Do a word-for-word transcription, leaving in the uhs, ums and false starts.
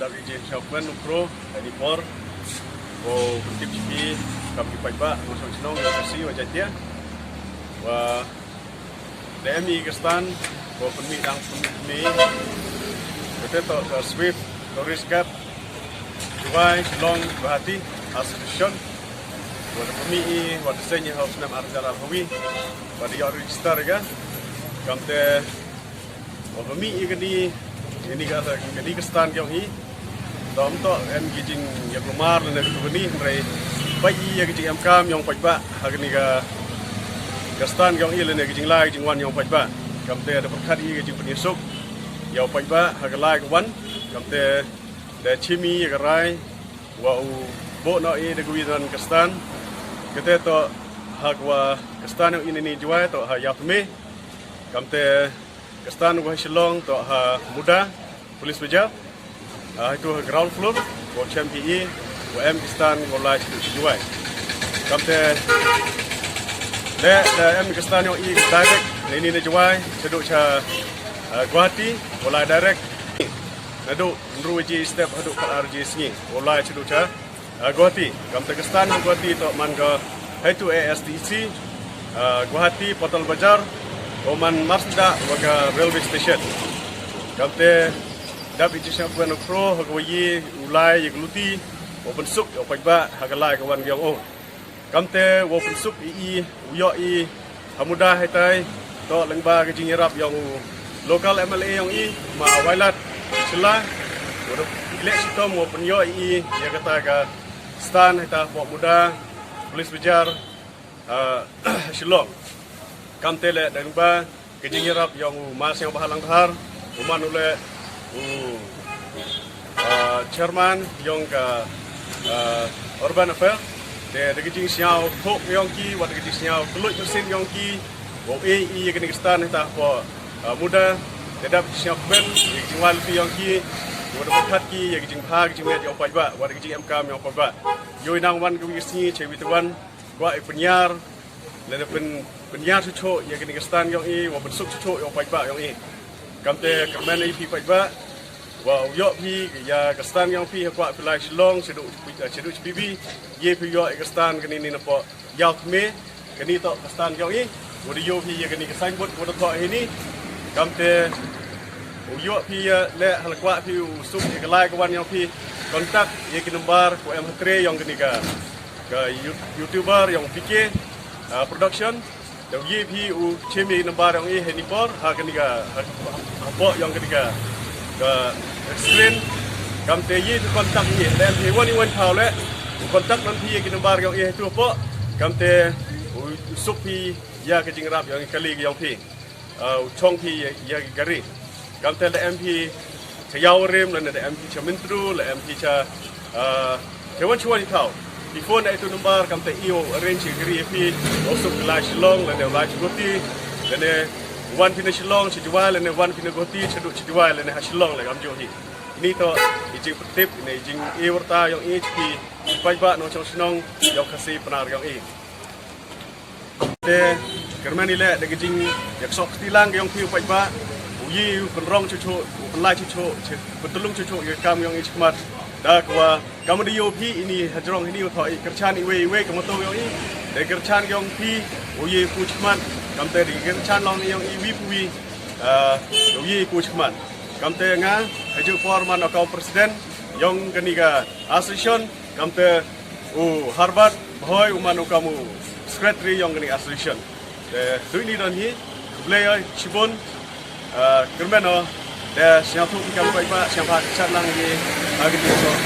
Da ki jin shop wen u pro ani por ko tip shi kam ki paidbah mo song shnong ya kasi wa jatia wa da em i ka stand ko pynmih dang pynmih kete to ka Swift Tourist Guide Dubai Shillong Guwahati Association. Wa da pynmih i wa da seng i ha u snem ar hajar arphew wi wa da ïoh register ka. Kam te wa pynmih i kani kani ka kani ka stand yong i. Dom to em ki jingïakulmar lane ka tu kani hynrei ba i ïa ki jingem kam yong paidbah ha kani ka ka stand yong i lane ki jinglai ki jingwan yong paidbah. Kam te da pyrkhat i ka jingpynïasuk ïa u paidbah ha ka lai ka wan. Kam te da chim i ïa ka rai wa u buh noh i da ka wi don ka stand. Kate to ha ka wa ka stand yong i nani Jowai to ha Ïawthme. Kam te ka stand wa ha Shillong to ha Muda Police Bazar. Ah, itu ha ground floor wa chem phi i wa em ki stand wa lai sha Jowai. Kam te le da em ka stand yong i direct nani na Jowai sha sha ah, Guwahati wa lai direct. Naduh hynriew baje step haduh khatar baje sngi wa lai sha sha ah, Guwahati. Kam te ka stand ha Guwahati to man ka haitu A S D C ah, Guwahati Patal Bazar ko man marsda wa ka railway station. Kam te dap i jisha kwen kro ha ka wa ye u lai ya ka luti wa pynsuk ya u paidbah ha ka lai ka wan yong o. Kam te wa pynsuk i i u ïoh i ha Muda haitai to lyngba ka jingïarap yong u local M L A yong i ma Wailadmiki Shylla. Wa da leh shitom wa pynïoh i i ïa kata ka stand haita ha Muda Police Bazar ah, Shillong. Kam te le da lyngba ka jingïarap yong u Ma Sniawbhalang Dhar u man u le u ah, chairman yong ka ah, Urban Affair. Te da ka jingsngewthuh yong ki wa da ka jingsngew kylluid mynsiem yong ki wa u e i ïa kani ka stand haita ha ah, Muda. Te dap jingsngewkmen ïa ka jingwan lynti yong ki wa da pyrkhat ki ïa ka jingbha ka jingmiat yong paidbah wa da ka jingem kam yong paidbah. Ïoh i nang wan ka wi ka sngi cha wi te wan kwah i pynïar lane pyn pynïar chuh chuh ïa kani ka stand yong i wa pynsuk chuh chuh ïa u paidbah yong i. Kam te kyrmen ïa phi paidbah wa u ïoh phi ïa ka stand yong phi ha kwah phi lai Shillong sha duh sha duh sha P B. Ye phi ïoh ïa ka stand kani ni na po Ïawthme kani to ka stand yong i. Wa da ïoh phi ïa kani ka signboard wa da thoh hi ni. Kam te u ïoh phi ïa le ha la kwah phi u suk ïa ka lai ka wan yong phi contact ïa ki number ko em ha tre yong kani ka ka You- YouTuber yong P K ah, production. Da u ye phi u chim i number yong i heni por ha kani ka ha ha po yong kani ka ka screen. Kam te ye phi contact i le phi wan i wan thaw le u contact lan phi ki number yong i ha tu po. Kam te u suk phi ïa ka jingrap yong i kali yong phi. Ah, u chong phi ïa ïa ki gari. Kam te le em phi cha Ïawrim lane da em phi cha Myntdu le em phi cha ah, cha wan cha wan i thaw. I phone da itu number kam te i u arrange i gari ïa phi u suk lai Shillong lane lai cha Guwahati lane wan phi na Shillong cha Jowai lane wan phi na Guwahati cha duh cha Jowai lane ha Shillong le kam ju hi. Ini to i jingpyntip ini i jing i warta yong i cha phi paidbah nongshong shnong yong Khasi Pnar yong i. Te kyrmen i le da ka jingïaksoh kti lang ka yong phi u paidbah u yi u pynrong chuh chuh u pynlait chuh chuh u pyntyllung chuh chuh ïa ka kam yong i shakhmat. Da ka wa kam da ïoh phi ini hajrong ini u thoh i kyrchan iwei iwei ka motto yong i. Da kyrchan yong phi u yi u shakhmat. Kam te da kyrchan long yong i wi pu wi u yi u shakhmat. Kam te nga ha ju por man u kam president yong kani ka association. Kam te u Harbert Bhoi u man u kam u secretary yong kani association. Te tu ini don hi khublei ïa shibun. Kyrmen o te sngewthuh ki kam paidbah sngewbha kyrchan lang hi ha kani ka sor.